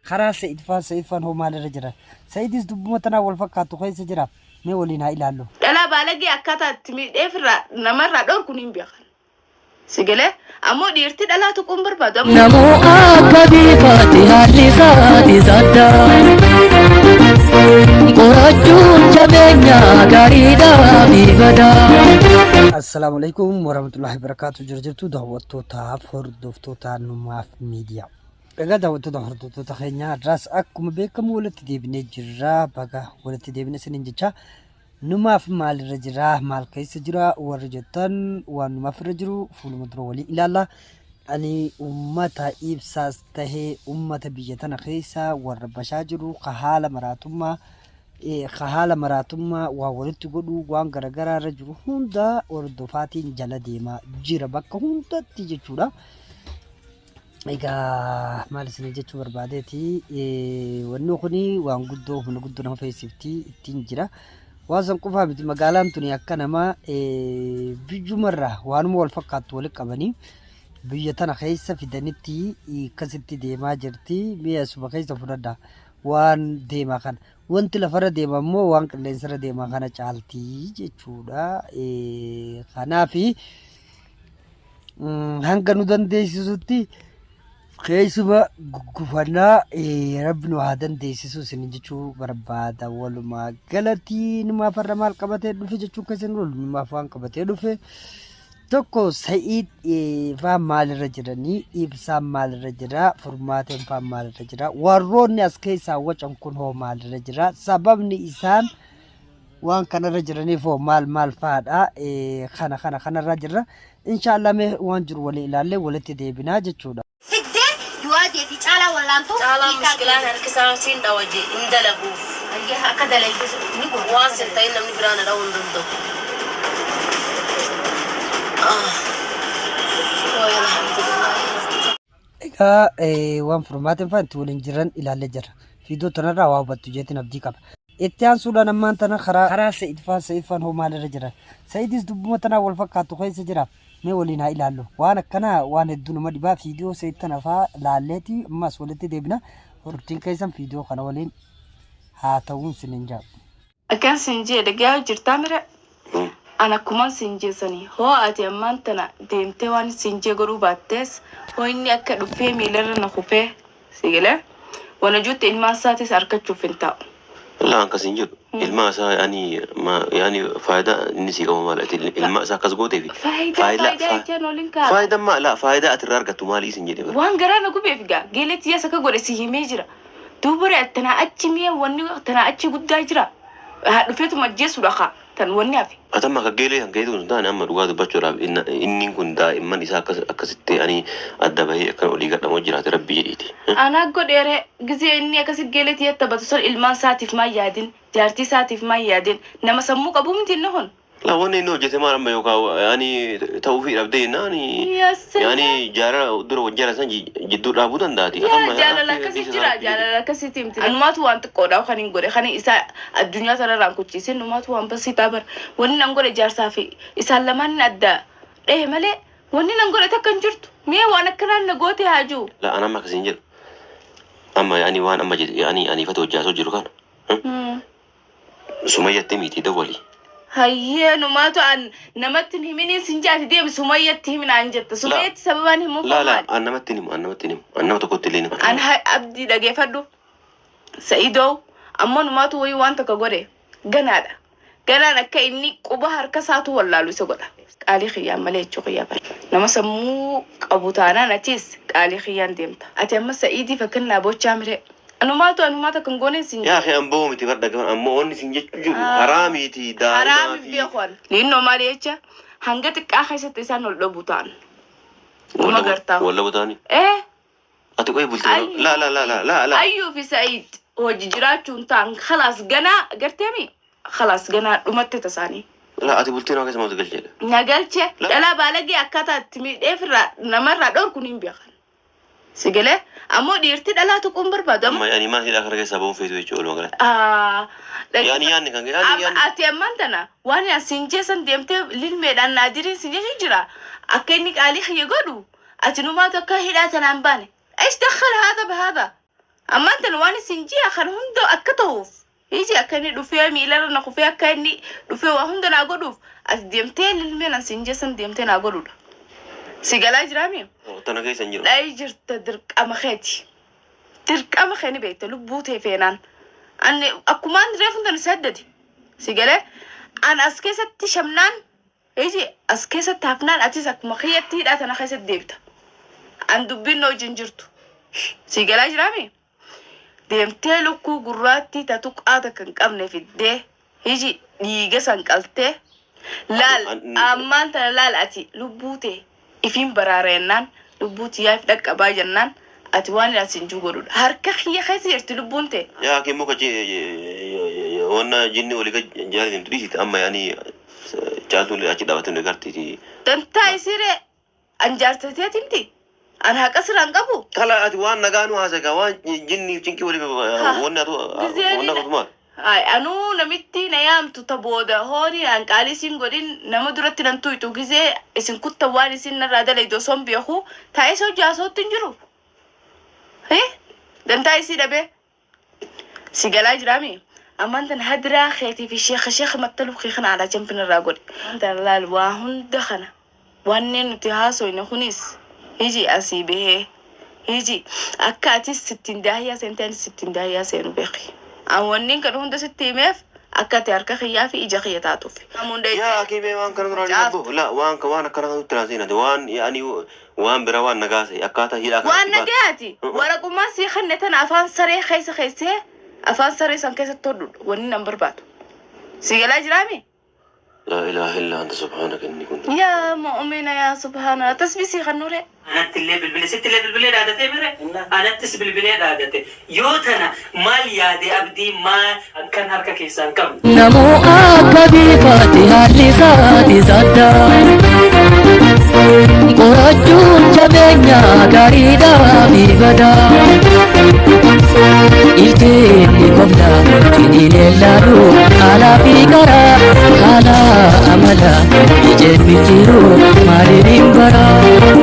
Karaa Sa'id faan Sa'id faan hoo maalirra jira? Sa'idis dubbuma tanaan wal fakkaattu keessa jira. Mee waliin haa ilaallu. Dhalaa baalagee akkaataa itti miidhee firraa namarraa dhorku niin beekan. Si galee? Ammoo dhiirti dhalaa tuquu hin barbaadu. Ammoo Namuu akka biifaati haalli isaatis adda. Qorachuun jabeenya gaariidhaa fi badaa. Assalaamu alaikum warahmatullahi wabarakatuh. Jira jirtu daawwattootaaf hordoftoota Numaaf Miidiyaa. Egaa daawwattoota hordoftoota keenya har'aas akkuma beekamu walitti deebinee jirra. Baga walitti deebine isiniin jecha Numaaf maalirra jira maal keessa jira warri jettan waan numaaf irra jiru fuuluma dura walii ilaalla. Ani ummata ibsaas tahee ummata biyya tana keessa warra bashaa jiru ka haala maraatummaa ka haala maraatummaa waa walitti godhuu waan garagaraa irra jiru hunda hordofaatiin jala deemaa jira bakka hundatti jechuudha. Egaa maal isin jechuu barbaadeeti wanni kun waan guddoo humna guddoo nama feesifti ittiin jira. Waan san qofaa miti magaalaan tuni akka nama biyyumarraa waanuma wal fakkaattu walitti qabanii biyya tana keessa fidanitti akkasitti deemaa jirti. Mi'a asuma keessa fudhadha waan deemaa kana. Wanti lafarra deema immoo waan qilleensarra deemaa kana caalti jechuudha. Kanaafi hanga nu dandeessisutti keessuma guggufannaa rabbi nu haa dandeessisu isin jechuu barbaada. Walumaa galatti numaaf har'a maal qabatee dhufe jechuun keessan oolu numaaf waan qabatee dhufe tokko Sa'iid faa maalirra jiranii ibsaan maalirra jira furmaateen faa maalirra jira warroonni as keessaa wacan kun hoo maalirra jira sababni isaan waan kanarra jiraniif hoo maal maal fa'aadha kana kana kanarra jirra inshaallah mee waan jiru walii ilaallee walitti deebinaa jechuudha. Fiddee du'aa deefi caalaa wallaantu Caalaan hiikaa mushkilaan keeti. harki isaa siin dhawa jee hin dalaguuf. Ayyee akka dalaydu ni godha. Waan sin ta'in namni biraa na dhawuu hin danda'u. Ah. Waay alhamdulillah. Egaa waan furmaateen fa'aa itti waliin jiran ilaallee jirra. Viidiyoo tanarraa waa hubattu jeetiin abdii qaba. Itti aansuudhaan ammaan tana karaa karaa Sa'id fa'aa Sa'id fa'aan hoo maalirra jira? Sa'idis dubbuma tanaa wal fakkaattu keessa jira. Mee waliin haa ilaallu. Waan akkanaa waan hedduu nama dhibaa viidiyoo Sa'id tana fa'aa laalleeti ammas walitti deebina. Turtiin keessan viidiyoo kana waliin haa ta'uun sinin jaa. Akkan siin jee dhagayaa jirtaa mire an akkuman siin jee sani hoo ati ammaan tana deemtee waan siin jee godhuu baattees hoo inni akka dhufee miilarra na kufee sii galee wanajuutti ilmaan isaatis arkachuuf hin taa'u. Laa akkas hin jedhu. Ilmaa isaa yaani yaani faayidaa inni sii qabu maal ati ilmaa isaa akkas gooteefi. Faayidaa faayidaa jechaan waliin kaa'ama. Faayidaa maa laa faayidaa ati irraa argattu maali isin jedhe bara. Waan garaa na gubeef gaa geelee tiyyaas akka godhe si himee jira. Duuba ree tanaa achi mi'a wanni tanaa achi guddaa jira. Haa dhufeetuma ajjeesuudha kaa tan wanni hafe. Ati amma akka geelee kan keetu hin taane amma dhugaa dubbachuudhaaf inni kun daa'imman isaa akkas akkasitti ani adda bahee akkan olii gadhamoo jiraate rabbi jedhiiti. Anaa godheere gizee inni akkasi geelee tiyya taphatu san ilmaan isaatiif maa yaadin jaartii isaatiif maa yaadin nama sammuu qabu miti inni kun. Laa wanni inni hojjete maal amma yookaan yaani ta'uufii dhabdee jennaan Yaa salaam. yaani jaalala dura wajjin jaalala san jidduu dhaabuu danda'ati. Yaa jaalala akkasii jira jaalala akkasiiti miti. Anumaatu waan xiqqoodha kan hin godhe kan isaa addunyaa tanarraan kuchiise numaatu waan basiitaa bara wanni nan godhe jaarsaa fi isaan lamaan adda dhahe malee wanni nan godhe takka hin jirtu mee waan akkanaan na goote haa jiru. Laa an amma akkasiin jedhu amma yaani waan amma jedhe yaani ani ifatu hojjaasoo jiru kana Sumayyatti miti dawwali. Hayyee numaatu an namatti hin himiniin sin jaati deemi sumayyatti himi naan jetta. Sumayyatti sababaan himuuf hoo Laa laa maali? an namatti hin himu an namatti hin himu an nama tokkotti illee hin himu. An abdii dhageeffadhu. Sa'idoo ammoo numaatu wayii waan tokko godhe ganaadha. Ganaan akka inni quba harka isaatu wallaalu isa godha. Qaalii kiyyaan malee jechuu kiyyaa bara. Nama sammuu qabu taanaan atis qaalii kiyyaan deemta. Ati amma Sa'iidiif akkan naa bochaa miree. Anumaatu anumaa takka hin gooneen sin Yaa jedhe. akhi an ba'uu miti bar dhaggeeffadhu ammoo wanni sin jechuu jiru Ah. haraamiiti daa'imaa Haraami fi beeku an. Liinnoo maali jecha hanga xiqqaa keessatti isaan ol dhabu ta'an. Numa gartaa. walla butaani. Eh Ati qoy bultii Ayyuu la la la la la la Ayyuu fi Sa'iid hojii jiraachuun ta'an khalaas ganaa garteemi khalaas ganaa dhumatte tasaanii. la ati bultii nama keessa maaltu galcheedha. Na galche La- dhalaa baalagee akkaataa itti miidhee firraa namarraa dhorku niin beekan. Si galee ammoo dhiirti dhalaa tuquu hin barbaadu. Amma Amma yaani maal hidhaa kana keessaa ba'uun feetu jechuudha walumaa galatti. Ah, Yaani yaanni kan yaani Amma yaanni. ati ammaan tana waan asiin jeessan deemtee lilmeedhaan naadiriin si jechu jira. Akka inni qaalii kiyya godhu Ati numaatu akka hidhaa tanaan baane. Eesh dakhal haadha bahaadha. Ammaan tan waan isin ji'a kan hunda akka ta'uuf. Iji akka inni dhufee miilarra na kufee akka inni dhufee waa hunda naa godhuuf as deemtee ilmeen as hin jeessan deemtee naa godhuudha. Si galaa jiraami? Tana keessa hin jiru. Dhayi jirta dirqama keeti. Dirqama kee ni beekta lubbuu ta'e feenaan. Ani akkumaan reefu tan saddati. Si galee an as keessatti shamnaan iji as keessatti hafnaan atis akkuma kiyyatti hidhaa tana keessatti deebita. An dubbiin na wajjin jirtu. Si galaa jiraami? Deemtee lukkuu gurraattii ta tuqaa takka hin qabne fiddee iji dhiiga san qaltee laal ammaan tana laal ati lubbuu ta'e ifiin baraarennaan lubbuu tiyyaaf dhaqqabaa jennaan ati waan as hin jiru godhudha. Harka kiyya keessa jirti lubbuun ta'e. Yaa kee muka wanna jinni olii gad jaalatan dhiisite amma yaani caaltuun achi dhaabattee nu gartiiti. Dantaa isiree an jaartateeti miti. An haqa siraan qabu. Kala ati waan nagaa nu haasaka waan jinni cinqii walii wanni atu wanna qabdu maal? Ay, anuu namitti na yaamtu ta booda horii an qaalii isin godhin nama duratti nan tuytu gisee isin kutta waan isin narraa dalaydu osoo hin beeku taa'ee isa hojii haasa'utti hin jiru. Dantaa isii dhabee si galaa jiraami. Ammaan tan hadiraa keetii fi sheekha sheekha mattaluu kee kana alaa jambin irraa godhe. Ammaan tan laal waa hunda kana wanneen nuti haasoyne kunis hiji asii bahee hiji akka atis sittiin daahiyyaa seente anis sittiin daahiyyaa seenu beeki. An wanneen kana hunda sitti himeef akka ati harka kiyyaa fi ija kiyya taatuuf. Yaa akii waan kana duraan hin la waan waan akkana kan nutti naaseenate waan yaani waan bira waan nagaase akkaataa hidhaa kana. Waan nagaati waraqummaa sii kenne tana afaan saree keessa keessee afaan saree san keessatti hodhudha wanni nan barbaadu. Si galaa jiraami? لا إله إلا أنت سبحانك إني كنت يا مؤمنة يا سبحان تسبيسي خنوري Anatti illee bilbilee sitti illee bilbilee dhaadatee mire anattis bilbilee dhaadate yoo tana maal yaade abdii maal kan harka keessaa hin qabne. Namoo akka biifaati haalli isaati sadda. Qorachuun jabeenya gaariidhaa fi badaa. Ilkeenni qobla ciniinee laalu alaa fi karaa haala amala ijeen micciiruu maaliin hin baraa.